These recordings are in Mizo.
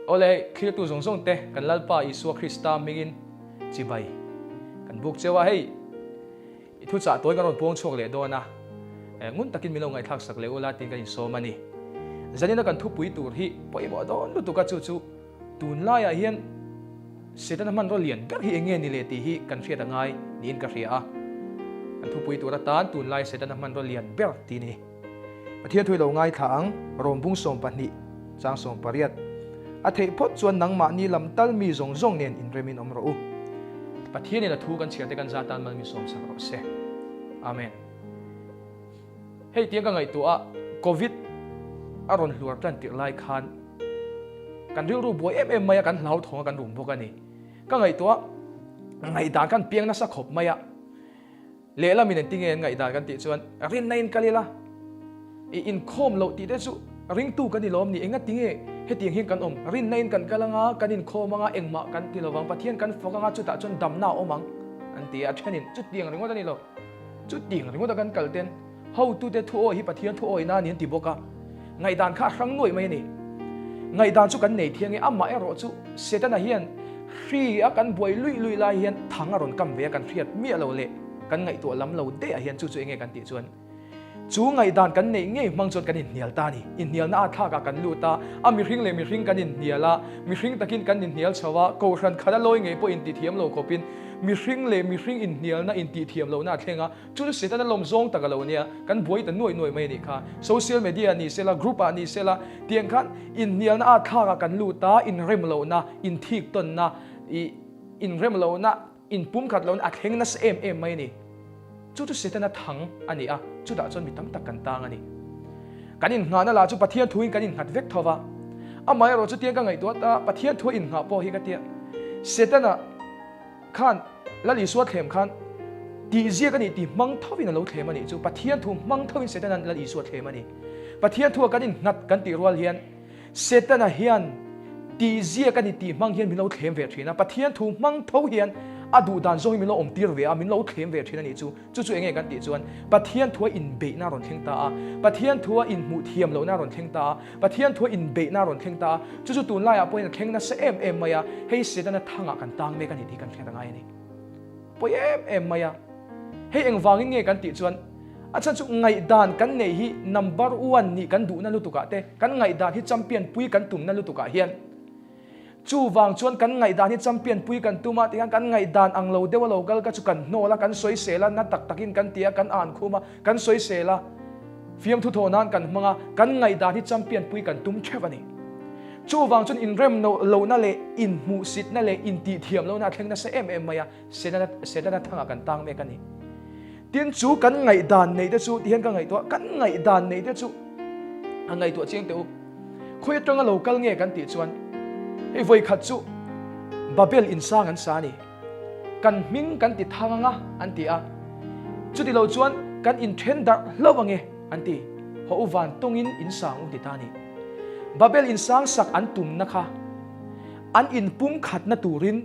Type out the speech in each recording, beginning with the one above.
Awle, thlirtu zawng zawng te kan Lalpa Isua Krista hmingin chibai kan buk cheu a, hei i thuchah tawi kan rawn puang chhuak leh dawn a, ngun takin min lo ngaihthlak sak leh ula tiin kan insawm a ni. Zanina kan thupui tur hi pawimawh dawn lutuk a, chu chu tunlaiah hian Setana hmanraw lian ber hi eng nge ni le tih hi kan hriat a ngai niin ka hria a, kan thupui tur atan tunlai Setana hmanraw lian ber tih a ni. Pathian thu i lo ngaithla ang, Rom bung 12, chang 18. A theih phawt chuan nangmahni lam tal mi zawng zawng nen inremin awm rawh u. Pathianin a thu kan chhiar te kan za tan mal mi sawm sak rawh se. Amen. Hei tiang ka ngaihtuah a, Covid a rawn hluar tan tirh lai khan kan rilru buai em em mai a, kan hlauthawng a, kan rum bawk a ni. Ka ngaihtuah ngaihdan khan piang nasa khawp mai a. Lehlam in engtinge an ngaihdan kan tih chuan rinna in kal ila, i inkhawm loh tih te chu ringtu kan ni lawm ni, engatinge hetiang hian kan awm, rinna in kan kal anga, kan inkhawm anga, engmah kan ti lovang, Pathian kan fak anga chutah chuan damna a awm ang an ti a, a thenin chutiang ringawt a ni lo, chutiang ringawt a kan kal ten hotute thu awi hi Pathian thu awina a ni an ti bawk a, ngaihdan kha a hrang nuaih mai a ni. Ngaihdan chu kan nei thiang e, amah erawh chu Setana hian hri a kan buai luih luih lai hian thang a rawn kam ve a, kan hriat miah lo leh kan ngaihtuah lam lo daih ah hian chu chu enge kan tih chuan chu ngaihdan kan neih ngei hmang chuan kan inhnial ta a ni. Inhnialna a thlak ah kan lut a, a mihring leh mihring kan inhnial a, mihring takin kan inhnial chho a, kohhran khat a lawi ngei pawh intithiam lo khawpin mihring leh mihring inhnialna intihthiam lohna a thleng a, Chu chu Setana lawm zawng tak a lo nia, kan buai ta nuai nuai mai a nih kha. Social media ni sela, group ah ni sela, tiang khan inhnialna a thlak ah kan lut a, inrem lohna, inthik tawnna, ih inrem lohna, inpumkhat lohna a thleng nasa em em mai a ni. Chu chu Setana thang a ni a, chutah chuan mi tam tak kan tang a ni. Kan inngahna lah chu Pathian thuin kan innghat vek tho va, amaherawh chu tiang ka ngaihtuah ta, Pathian thua inngah pawh hi ka tia, Setana, Khan Lal Isua thlem khan tih ziak a nih tih hmang thovin a lo thlem a nih chu. Pathian thu hmang thovin Setana'n Lal Isua thlem a ni. Pathian thua kan innghat kan tih rual hian Setana hian tih ziak a ni tih hmang hian min lo thlem ve thin a. Pathian thu hmang tho hian a duh dan zawngin min lo awm tir ve a, min lo thlem ve thin a nih chu. Chu chu enge kan tih chuan Pathian thua inbeihna a rawn thleng ta a, Pathian thua inhmuh thiam lohna a rawn thleng ta a, Pathian thua inbeihna a rawn thleng ta a, chu chu tunlaiah pawhin a thleng nasa em em mai a, hei Setana thangah kan tang mek a ni tih kan hriat a ngai a ni. Pawi em em mai a, hei engvangin nge kan tih chuan a chhan chu ngaihdan kan neih hi number one nih kan duhna lutukah te, kan ngaihdan hi champion pui kan tumna lutukah hian, Chuvang chuan kan ngaihdan hi champion pui kan tum a, tikhan kan ngaihdan ang lo deuh a lo kal ka chu kan hnawl a, kan sawisel a, na tak takin kan ti a, kan an khum a, kan sawisel a, fiamthu thaw nan kan hmang a, kan ngaihdan hi champion pui kan tum theuh a ni. Chuvang chuan inrem lohna leh inhmuhsitna leh intihthiam lohna a thleng nasa em em mai a, Setana thangah kan tang mek a ni. Tin chu kan ngaihdan neih te chu tihian ka ngaihtuah, kan ngaihdan neih te chu a ngaihtuah chiang teh u. Khawi atanga lo kal nge kan tih chuan hei vawi khat chu Babel insang an sa a ni. Kan hming kan ti thang anga an ti a, chuti lo chuan kan inthen darh hlauh ange an ti. Haw u van tawngin insang u ti ta a ni. Babel insang sak an tumna kha an inpumkhatna turin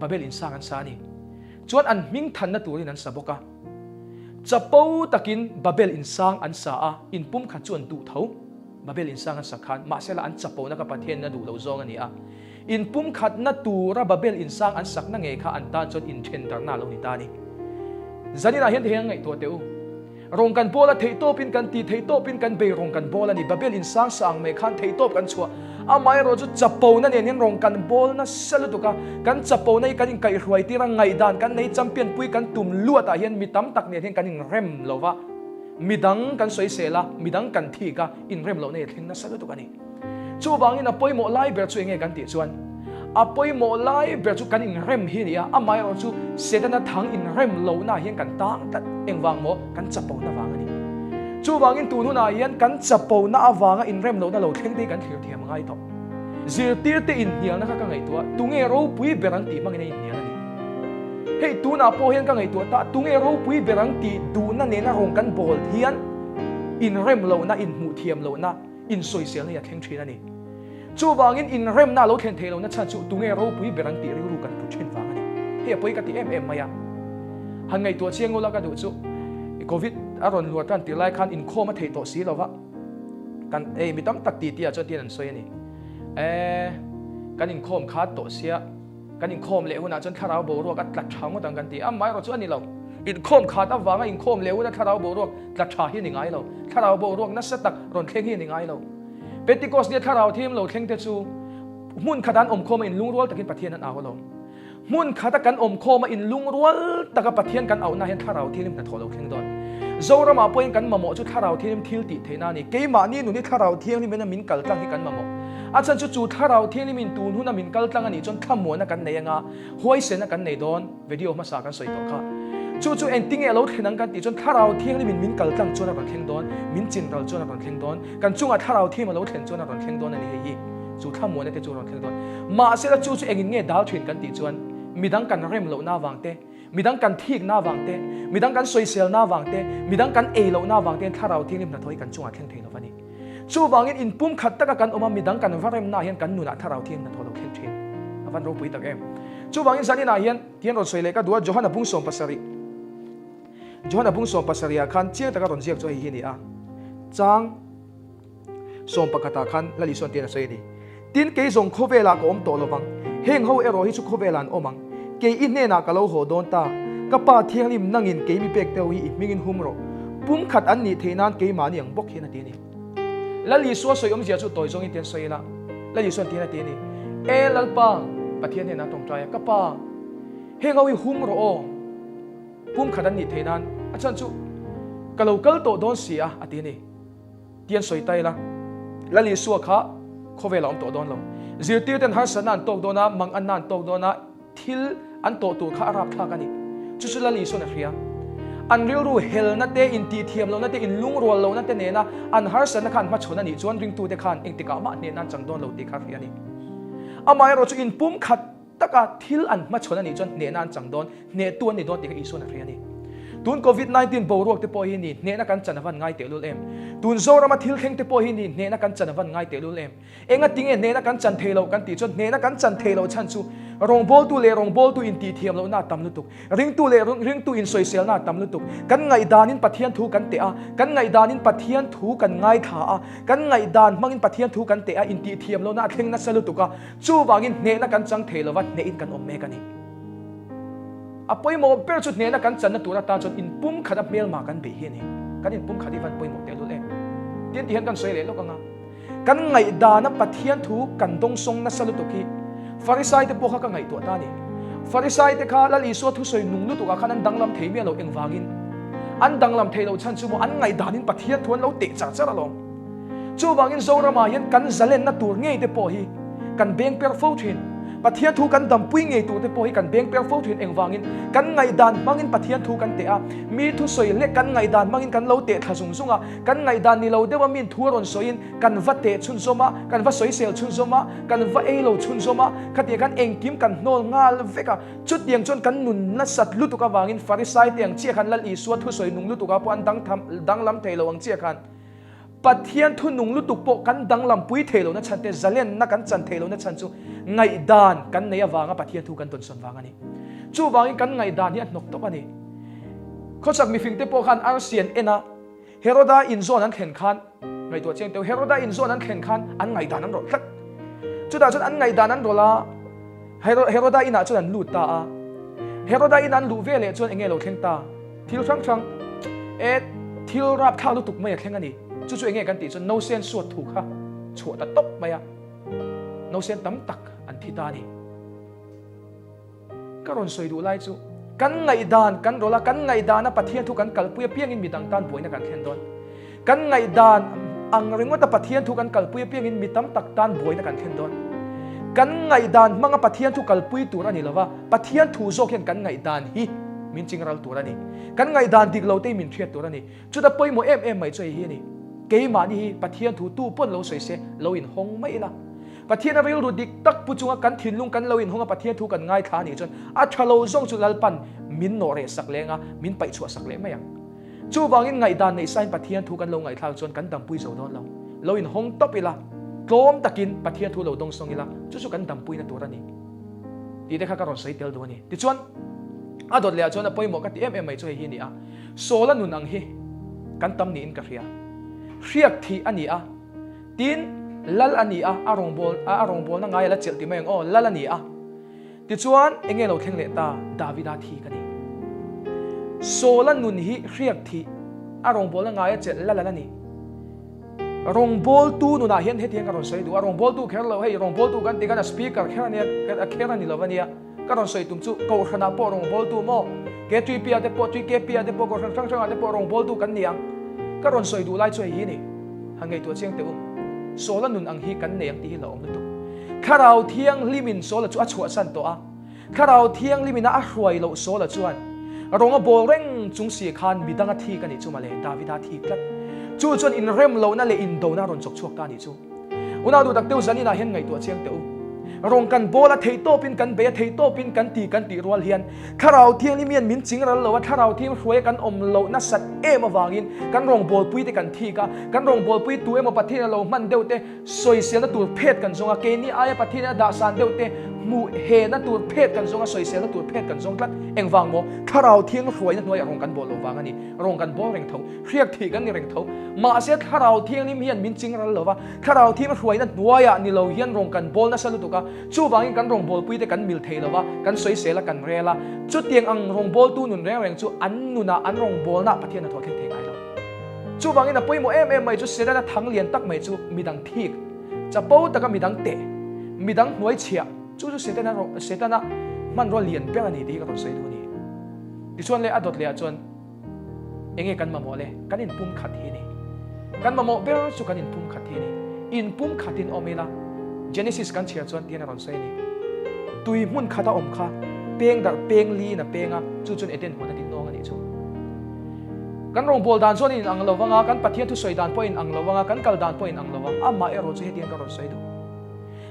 Babel insang an sa a ni. Chuan an hming thanna turin an sa bawk a. Chapo takin Babel insang an sa a, in pumkhat chu an duh tho. Babel insang an sak khan, mahsela an chapona kha Pathianin a duh lo zawng a ni a. In pumkhatna tura Babel insang an sakna ngei kha an tan chuan inthendarhna a lo ni ta a ni. Zaninah hian thei an ngaihtuah teh u. Rawng kan bawl a, theihtawpin kan ti, theihtawpin kan bei rawng kan bawl a ni. Babel in sang sang mai khan theihtawp kan chhuah. Amaherawh chu chapona nen hian rawng kan bawl nasa lutuk a, kan chapona hi kan inkaihhruai tir a, ngaihdan kan nei champion pui kan tum luatah hian mi tam tak nen hian kan inrem lo va, midang kan sawisel a, midang kan thik a, inrem lohna hi a thleng nasa lutuk a ni. Chuvangin a pawimawh lai ber chu enge kan tih chuan a pawimawh lai ber chu kan inrem hi a ni a, amaherawh chu Setana thang inrem lohna hian kan tang tlat, engvang maw? Kan chapona vang a ni. Chuvangin tun hunah hian kan chapona avanga inrem lohna lo thleng te hi kan thlir thiam a ngai tawh. Zirtirte inhnialna kha ka ngaihtuah, tunge ropui ber ang tih hmangin a inhnial a ni. Hei tunah pawh hian ka ngaihtuah ta, tunge ropui ber ang tih duhna nena rawn kan bawl hian inrem lohna, inhmuh thiam lohna, Insawiselna hi a thleng thin a ni. Chuvangin inremna a lo thlen theih lohna chhan chu tunge ropui ber an tih rilru kan put thin vang a ni. Hei a pawi ka ti em em mai a. Han ngaihtuah chiang ula ka duh chu Covid a rawn luar tan tih lai khan inkhawm a theih tawh si lova kan ei mi tam tak ti ti ah chuan tian an sawi a ni. Eee. Kan inkhawm khat tawh sia, kan inkhawm leh hunah chuan thlarau boruak a tla tha ngawt ang kan ti a, amaherawh chu a ni lo. Inkhawm khat avanga inkhawm leh huna thlarau boruak tla tha hi a ni ngai lo. Thlarau boruak nasa tak rawn thleng hi a ni ngai lo. Pentecost nia thlarau thiam lo thleng te chu hmun khatah an awmkhawm a inlungrual takin Pathian an au alawm. Hmun khata kan awmkhawm a inlungrual taka Pathian kan auhna hian thlarau thianghlim hnathawh lo thleng dawn. Zoramah pawhin kan mamawh chu thlarau thianghlim thil tih theihna a ni. Keimahni nun hi thlarau thianghlim ina min kal tlang hi kan mamawh. A chhan chu chu thlarau thianghlim in tun huna min kal tlang a nih chuan thlamuanna kan nei anga huaisenna kan nei dawn. Video hmasa kan sawi tawh kha. Chu chu engtinge a lo thlen ang kan tih chuan thlarau thianghlim in min kal tlang chuan a rawn thleng dawn, min chinral chuan a rawn thleng dawn, kan chungah thlarau thiam a lo thlen chuan a rawn thleng dawn a ni hei hi. Chu thlamuanna te chu a rawn thleng dawn. Mahsela chu chu engin nge dal thin kan tih chuan midang kan rem lohna avang te, midang kan thikna avang te, midang kan sawiselna avang te, midang kan ei lohna avang tein thlarau thianghlim hnathawh hi kan chungah thleng thei lo va ni. Chuvangin inpumkhat taka kan awm a, midang kan va remnaah hian kan nunah thlarau thianghlim hnathawh lo thleng thin. A van ropui tak em! Chuvangin zaninah hian tian rawn sawi leh ka duh a, Johana bung 70, Johana bung 70 ah khan chiang taka rawn ziak chu hei hi a ni a, chang 11 ah khan Lal Isuan tian a sawi a ni. Tin, kei zawng khawvelah ka awm tawh lo vang, heng ho erawh hi chu khawvelah an awm ang. Kei i hnenah ka lo haw dawn ta, ka Pa Thianghlim nangin kei mi pek deuh hi i hmingin hum rawh, pumkhat an nih theih nan keimahni ang bawk hian a ti a ni. Lal Isua sawi awmzia chu tawi zawngin tian sawi ila, Lal Isuan tian a ti a ni, E Lalpa, Pathian hnenah a tawngtai a, ka Pa, heng ho hi hum rawh aw, pumkhat an nih theih nan, a chhan chu ka lo kal tawh dawn si a, a ti a ni. Tian sawi ta ila, Lal Isua kha khawvel a awm tawh dawn lo. Zirtirten harsatna an tawk dawn a, manganna an tawk dawn a, thil an tawh tur kha a rapthlak a ni. Chu chu Lal Isuan a hria. An rilru helna te, intihthiam lohna te, inlungrual lohna te nena an harsatna kha an hmachhawn a nih chuan ringtute khan engtikah mah hnehna an chang dawn lo tih kha a hria a ni. Amaherawhchu inpumkhat Taka thil an hmachhawn a nih chuan hnehna an chang dawn, hnehtu an ni dawn tih kha Isuan a hria a ni. Tun Covid 19 boruak te pawh hi ni hnehna kan chan a van ngai tehlul em? Tun Zorama thil thleng te pawh hi ni hnehna kan chan a van ngai tehlul em? Enga tinge hnehna kan chan thei loh kan tih chuan hnehna kan chan thei loh chhan chu rawngbawltu leh rawngbawltu intihthiam lohna a tam lutuk, ringtu leh ringtu insawiselna a tam lutuk. Kan ngaihdanin Pathian thu kan teh a, kan ngaihdanin Pathian thu kan ngaithla a, kan ngaihdan hmangin Pathian thu kan teh a, intihthiam lohna a thleng nasa lutuk a, Chuvangin hnehna kan chang thei lova hnehin kan awm mek a ni. A pawimawh ber chu hnehna kan channa tur atan chuan inpumkhat a hmelma kan beih hi a ni. Kan inpumkhat hi van pawimawh tehlul em? Tin ti hian kan sawi leh lawk ang a. Kan ngaihdana Pathian thu kan dawngsawng nasa lutuk hi Farisai te pawh kha ka ngaihtuah ta a ni. Farisai te kha Lal Isua thusawi nung lutuk ah khan an danglam thei miah lo engvangin? An danglam thei loh chhan chu maw an ngaihdanin Pathian thu an lo teh char char alawm. Chuvangin Zoramah hian kan zalenna tur ngei te pawh hi kan beng per fo thin. Pathian thu kan dampui ngei tur te pawh hi kan beng per fo thin. Engvangin? Kan ngaihdan hmangin Pathian thu kan teh a, mi thusawi hlek kan ngaihdan hmangin kan lo teh thla zung zung a, kan ngaihdan ni lo deuha miin thu a rawn sawiin kan va teh chhunzawm a, kan va sawisel chhunzawm a, kan va ei lo chhunzawm a, khatiang khan engkim kan hnawl nghal vek a. Chutiang chuan kan nun nasat lutuk avangin Farisai te ang chiah khan Lal Isua thusawi nung lutukah pawh an danglam thei lo ang chiah khan, Pathian thu nung lutuk pawh kan danglam pui thei lohna chhan te, zalenna kan chan thei lohna chhan chu ngaihdan kan nei avanga Pathian thu kan tawnsawn vang a ni. Chuvangin kan ngaihdan hi a hnawk tawp a ni. Khawchhak mifingte pawh khan arsi an en a, Heroda inzawn an thlen khan, ngaihtuah chiang teuh, Heroda inzawn an thlen khan an ngaihdan an rawlh tlat. Chutah chuan an ngaihdan an rawlh a, Heroda inah chuan an lut ta a. Heroda in an luh ve leh chuan enge lo thleng ta? Thil hrang hrang e thil rapthlak lutuk mai a thleng a ni. Chu chu enge kan tih chuan nausen suat thu kha chhuah ta tawp mai a. Nausen tam tak an thi ta a ni. Ka rawn sawi duh lai chu kan ngaihdan kan rawlh a, kan ngaihdana Pathian thu kan kalpui apiangin midang tan buaina kan thlen dawn. Kan ngaihdan ang ringawta Pathian thu kan kalpui apiangin mi tam tak tan buaina kan thlen dawn. Kan ngaihdan hmanga Pathian thu kalpui tur a ni lova, Pathian thu zawk hian kan ngaihdan hi min chingral tur a ni. Kan ngaihdan dik lo te hi min hriat tur a ni. Chuta pawimawh em em mai chu hei hi a ni. Keimahni hi Pathian thu tu pawn lo sawi se, lo inhawng mai ila. Pathian a rilru dik tak pu chunga kan thinlung kan lo inhawng a Pathian thu kan ngaithla a nih chuan a tha lo zawng chu Lalpan min nawh reh sak leng a, min paih chhuah sak leh mai ang. Chuvangin ngaihdan neih sain Pathian thu kan lo ngaihthlak chuan kan dampui zo dawn lo. Lo inhawng tawp ila, tlawm takin Pathian thu lo dawngsawng ila, chu chu kan dampuina tur a ni. Tih te kha ka rawn sawi tel duh a ni. Tichuan, a dawt lehah chuan a pawimawh ka ti em em mai chu hei hi a ni a, Saula nun ang hi kan tam niin ka hria. Hriak thih a ni a, tin. Lal a ni a, a rawngbawl a rawngbawlna ngai a la chelh ti mai ang aw, Lal a ni a. Tichuan, eng nge lo thleng leh ta? Davida thi ka ni. Saula nun hi hriak thih a rawngbawlna ngai a chelh lal a la ni. Rawngbawltu nunah hian hetiang ka rawn sawi duh a, rawngbawltu kher lo, hei rawngbawltu kan ti khan a speaker kher a nia, a kher a ni lo a nia. Ka rawn sawi tum chu Kohhranah pawh rawngbawltu maw, KTP-ah te pawh, TKP-ah te pawh, Kohhran hrang hrangah te pawh rawngbawltu kan ni ang. Ka rawn sawi duh lai chu hei hi ni. Han ngaihtuah chiang teh u. Sawla nun ang hi kan nei ang tih hi la awm lutuk. Thlarau Thianghlimin Sawla chu a chhuahsan tawh a. Thlarau Thianghlimin a a hruai loh Sawla chuan rawng a bawl reng chung si khan midang a thik a nih chu mawle, Davida a thik tlat. Chu chuan inrem lohna leh indona a rawn chawk chhuak ta a nih chu. Unau duh tak deuh zanin ah hian ngaihtuah chiang teh u. Rawng kan bawl a theih tawpin kan bei a theih tawpin kan ti kan tih rual hian Thlarau Thianghlim hian min ching ral lo a, Thlarau Thianghlim hruaia kan awm loh nasat em avangin kan rawngbawlpui te kan thik a, kan rawngbawlpui tu emaw Pathian a lo hman deuh te sawiselna tur phet kan zawng a, keini aia Pathian a dahsan deuh te hmuh hehna tur phet kan zawng a, sawiselna tur phet kan zawng tlat. Engvang maw? Thlarau Thianghlim hruaina hnuaiah rawng kan bawl loh vang a ni. Rawng kan bawl reng tho. Hriak thih kan ni reng tho. Mahse Thlarau Thianghlim hian min ching ral lo va, Thlarau Thianghlim hruaina hnuaiah ni lo hian rawng kan bawl nasa lutuk a, chuvangin kan rawngbawlpui te kan mil thei lo va, kan sawisel a, kan rel a. Chutiang ang rawngbawltu nun reng reng chu an nunah, an rawngbawlnaah Pathian a thawh thleng thei ngai lo. Chuvangin a pawimawh em em mai chu Setana thang lian tak mai chu midang thik, chapo taka midang teh, midang hnuai chhiah, chu chu Setana Setana hmanrua lian ber a ni tih hi ka rawn sawi duh a ni. Tichuan leh a dawt lehah chuan, Enge kan mamawh le? Kan inpum khat hi ni. Kan mamawh ber chu kan inpum khat hi ni. Inpum khatin awm ila, Genesis kan chhiar chuan tihian a rawn sawi a ni. Tui hmun khat a awm kha peng darh peng liin a peng a, chu chuan Eden huan a din nawng a nih chu. Kan rawngbâwl dan chuan in ang lo vang a, kan Pathian thusawi dan pawh in ang lo vang a, kan kal dan pawh in ang lo vang. Amah erawh chu hetiang ka rawn sawi duh.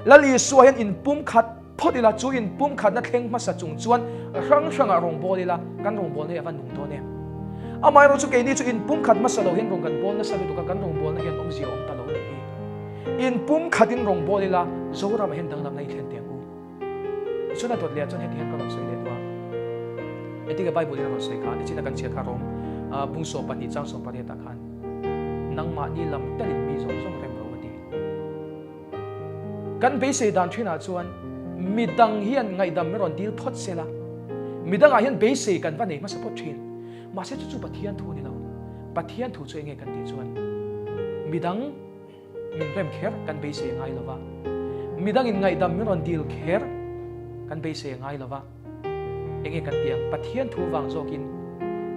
Lal Isua hian inpum khat Phawt ila, chu in pumkhatna thleng hmasa chung chuan hrang hrangah rawngbâwl ila, kan rawngbâwlna hi a va nung dawn em? Amaherawh chu keini chu in pumkhat hmasa lo hian rawn kan bâwl nasa lutuk a, kan rawngbâwlna hian awmzia awm ta lo nih hi. In pumkhatin rawngbâwl ila, Zoramah hian danglamna i thlen teh ang u. Tichuan a dawt leh ah chuan heti hian ka rawn sawi leh duh a. Engtinge Bible in a rawn sawi kha? Nichina kan chhiar kha Rom bung 12 chang 18 ah khan, Nangmahni lam telin mi zawng zawng rem ro a ti. Kan beisei dan thinah chuan midang hian ngaihdam min rawn dil phawt se la, midangah hian beisei kan va nei hmasa phawt thin. Mahse chu chu Pathian thu a ni lo. Pathian thu chu enge kan tih chuan midang min rem kher kan beisei a ngai lo va, midangin ngaihdam min rawn dil kher kan beisei a ngai lo va. Enge kan tih ang? Pathian thu vang zawkin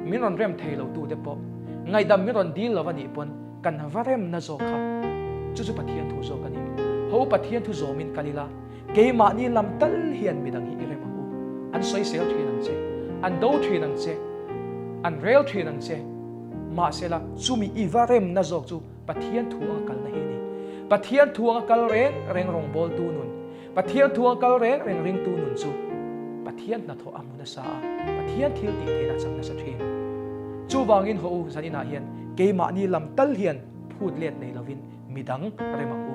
min rawn rem thei lo tute pawh ngaihdam min rawn dil lo a nih pawn kan va remna zawk kha chu chu Pathian thu zawk a ni. Ho Pathian thu zawmin kal ila, keimahni lam tal hian midang hi i rem ang u. An sawisel thin ang che, an do thin ang che, an rel thin ang che. Mahsela chumi i va remna zawk chu Pathian thu anga kalna hi a ni. Pathian thu anga kal reng reng rawngbawltu nun, Pathian thu anga kal reng reng ringtu nun chu Pathian hnathawh a hmu nasa a, Pathian thil tih theihna a chak nasa thin. Chuvangin haw u, zaninah hian keimahni lam tal hian phut let nei lovin midang rem ang u.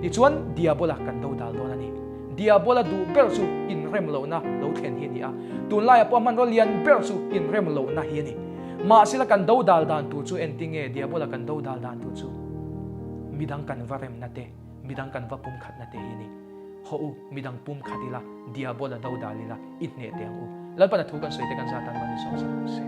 Tichuan Diabola kan do dal dawn a ni. Diabola duh ber chu inrem lohna lo thlen hi a ni a, tunlaiah pawh a hmanraw lian ber chu inrem lohna hi a ni. Mahsela kan do dal dan tur chu entinge Diabola kan do dal dan tur chu midang kan va remna te, midang kan va pumkhatna te hi a ni. Haw u, midang pumkhat ila, Diabola do dal ila, i hneh teh ang u. Lalpana thu kan sawi te kan zat tan mahni sawng sak rawh se.